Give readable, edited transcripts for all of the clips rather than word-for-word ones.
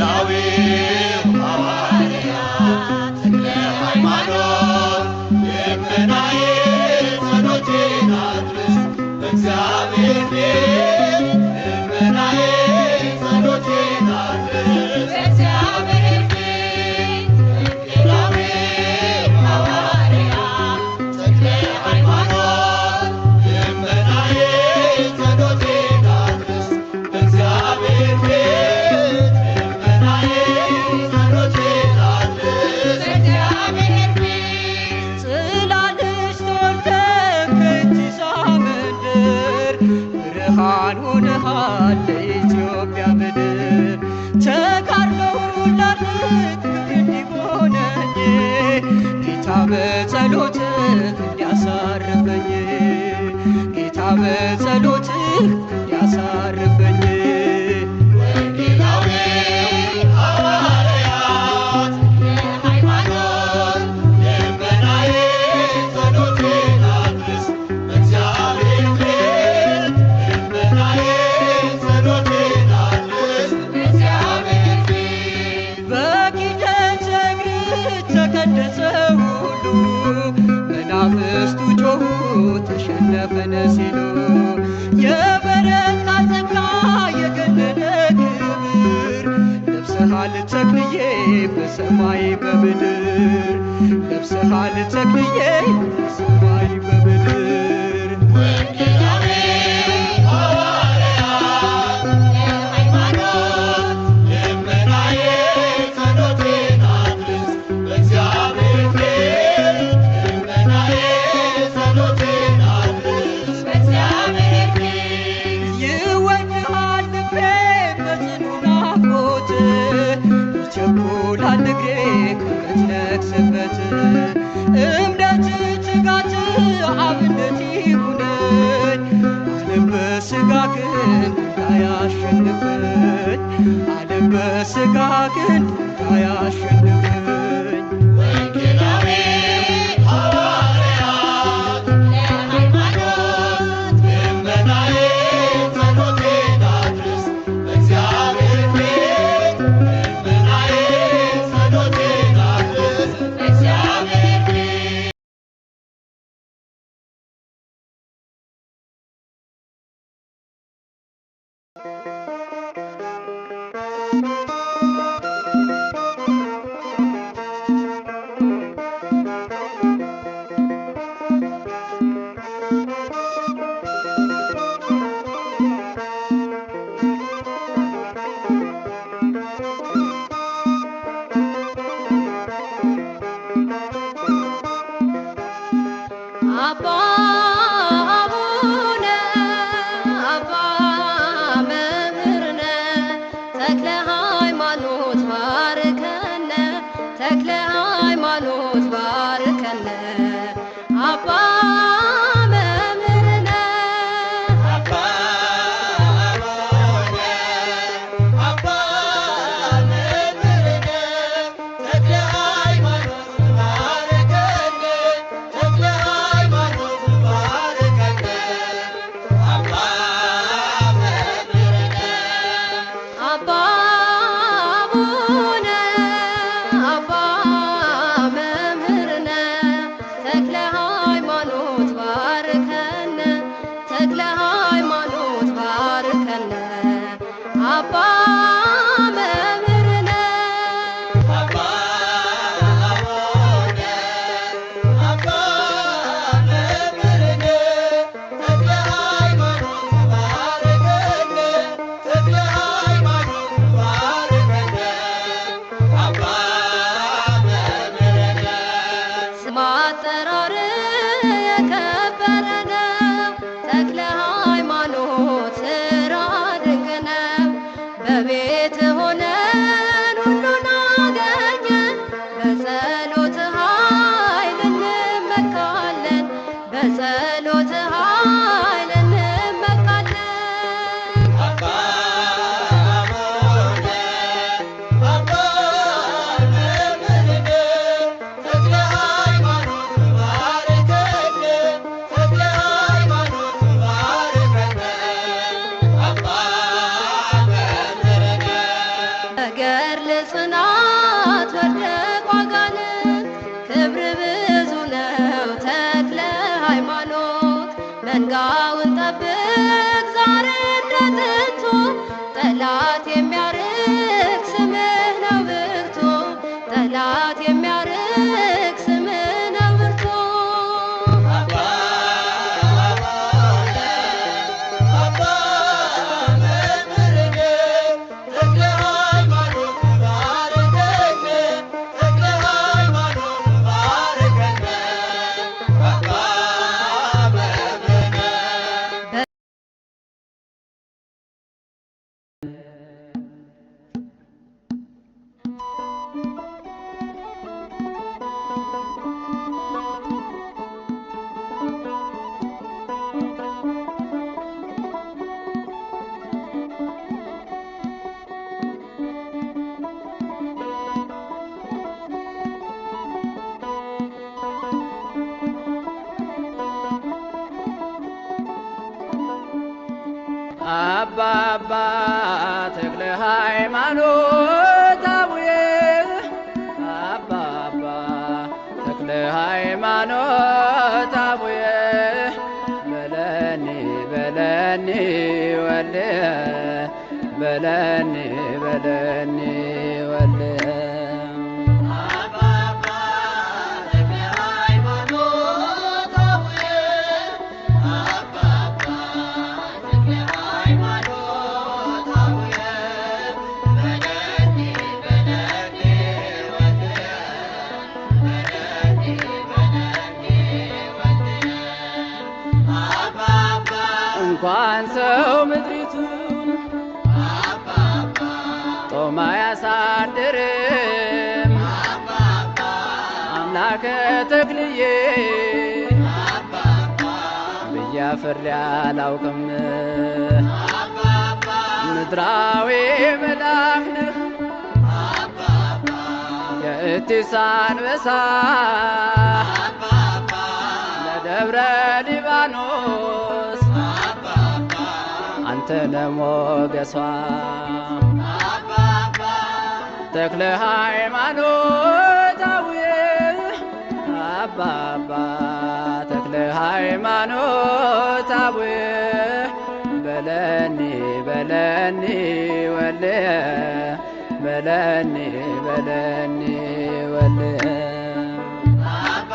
ወንጌላዊው ሐዋርያ ተክለ ሃይማኖት ልመናዬ ጸሎቴን አድርስ በእግዚአብሔር ፊት፣ ልመናዬ ጸሎቴን አድርስ በእግዚአብሔር ፊት። ወንጌላዊው ሐዋርያ ተክለ ሃይማኖት ልመናዬ ጸሎቴን አድርስ በእግዚአብሔር ፊት፣ ልመናዬ ጸሎቴን አድርስ በእግዚአብሔር ፊት። ጽላልሽ ተወልደ ከእጅ መንደር፣ ብርሃን ሆነሃል ለኢትዮጵያ ምድር። ተጋድሎውን ላድርግ ክብር እንዲሆነኝ፣ ጌታ በጸሎትህ እንዲያሳርፈኝ፣ ጌታ በጸሎትህ እንዲያሳርፈኝ። ወንጌላዊው ሐዋርያ ሃይማኖት ልመናዬ ጸሎቴን አድርስ በእግዚአብሔር ፊት፣ ልመናዬ ጸሎቴን አድርስ በእግዚአብሔር ፊት። በኪደተ እግርህ ተቀደሰ ሁሉ፣ መናፍስቱ ጮኹ ተሸነፍን ሲሉ። የበረታ ጸጋ የገነነ ክብር ለብሰሃል ተክልዬ በሰማይ በምድር፣ ለብሰሃል ተክልዬ በሰማይ በምድር። ወንጌላዊው ሐዋርያ ሃይማኖት ልመናዬ ጸሎቴን አድርስ በእግዚአብሔር ፊት፣ ልመናዬ ጸሎቴን አድርስ በእግዚአብሔር ፊት። ይወድሃል ልቤ በጽኑ ናፍቆት፣ ይቸኩላል እግሬ ከምትነግስበት። እምነት ትጋት አብነት ይሁነኝ፣ ዓለም በሥጋ ክንድ እንዳያሸንፈኝ፣ ዓለም በሥጋ ክንድ እንዳያሸንፈኝ። ወንጌላዊው ሐዋርያ ሃይማኖት ልመናዬ ጸሎቴን አድርስ በእግዚአብሔር ፊት፣ ልመናዬ ጸሎቴን አድርስ በእግዚአብሔር ፊት። አባ አቡነ አባ መምህርነ ተክለ ሃይማኖት ባርከነ፣ ተክለ ሃይማኖት ባርከነ፣ አባ መምህርነ። አባ አቡነ አባ መምህርነ ተክለ ሃይማኖት ባርከነ፣ ተክለ ሃይማኖት ባርከነ፣ አባ መምህርነ። አባ በገድል ጽናት ወደቁ አጋንንት። ክብር ብዙ ነው ተክለ ሃይማኖት፣ መንጋውን ጠብቅ ዛሬ እንደ ጥንቱ። ጠላት የሚያርቅ ስምህ ነው ብርቱ፣ ጠላት የሚያርቅ ስምህ ነው ብርቱ። አባ አባ መምህርነ ተክለ ሃይማኖት ባርከነ፣ ተክለ ሃይማኖት ባርከነ፣ አባ መምህርነ። አባ አባ ተክለ ሃይማኖት አቡዬ፣ አባ አባ ተክለ ሃይማኖት አቡዬ፣ በለኒ በለኒ ወልየ፣ በለኒ በለኒ ወልየ። አባ ተክለ ሃይማኖት አቡዬ፣ አባ ተክለ ሃይማኖት አቡዬ፣ በለኒ በለኒ ወልድየ፣ በለኒ በለኒ ወልድየ። አባ እንኳን ሰው ምድሪቱን አባ ጦማ አያሳድርም፣ አባ አምላከ ተክልዬ አባ ብዬ አፍሬ አላውቅም። አባ ምድራዊ መልአክ ነህ አባ የእቲስ አንበሳ፣ አባ ለደብረ ሊባኖስ አባ አንተ ነህ ሞገሷ። አባ ተክለ ሃይማኖት አቡዬ፣ አባ አባ ተክለ ሃይማኖት አቡዬ፣ በለኒ በለኒ ወልየ፣ በለኒ በለኒ ወልየ። አባ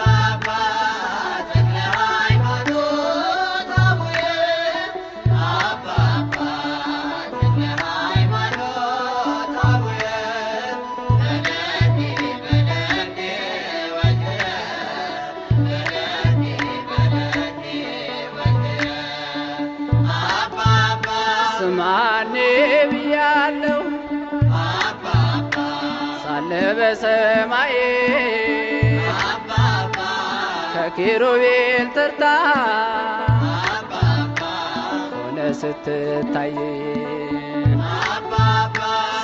ተክለ ሃይማኖት አቡዬ፣ አባ ተክለ ሃይማኖት አቡዬ፣ በለኒ በለኒ ወልድየ፣ በለኒ በለኒ ወልድየ። አባ ስማኒ ብያለሁ አባ ሳለ በሰማይ፣ አባ ከኪሩቤል ተርታ አባ ሆነ ስትታይ፣ አባ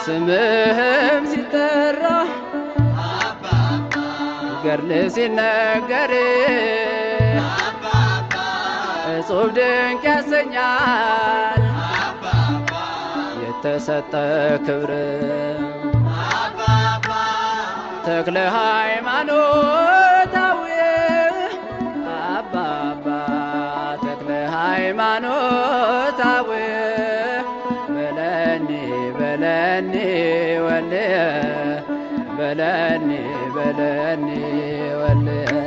ስምህም ሲጠራ አባ ገድል ሲነገር አባ እጹብ ድንቅ ያሰኛል አባ የተሰጠ ክብር። አባ ተክለ ሃይማኖት አቡዬ፣ አባ አባ ተክለ ሃይማኖት አቡዬ፣ በለኒ በለኒ ወልየ፣ በለኒ በለኒ ወልየ።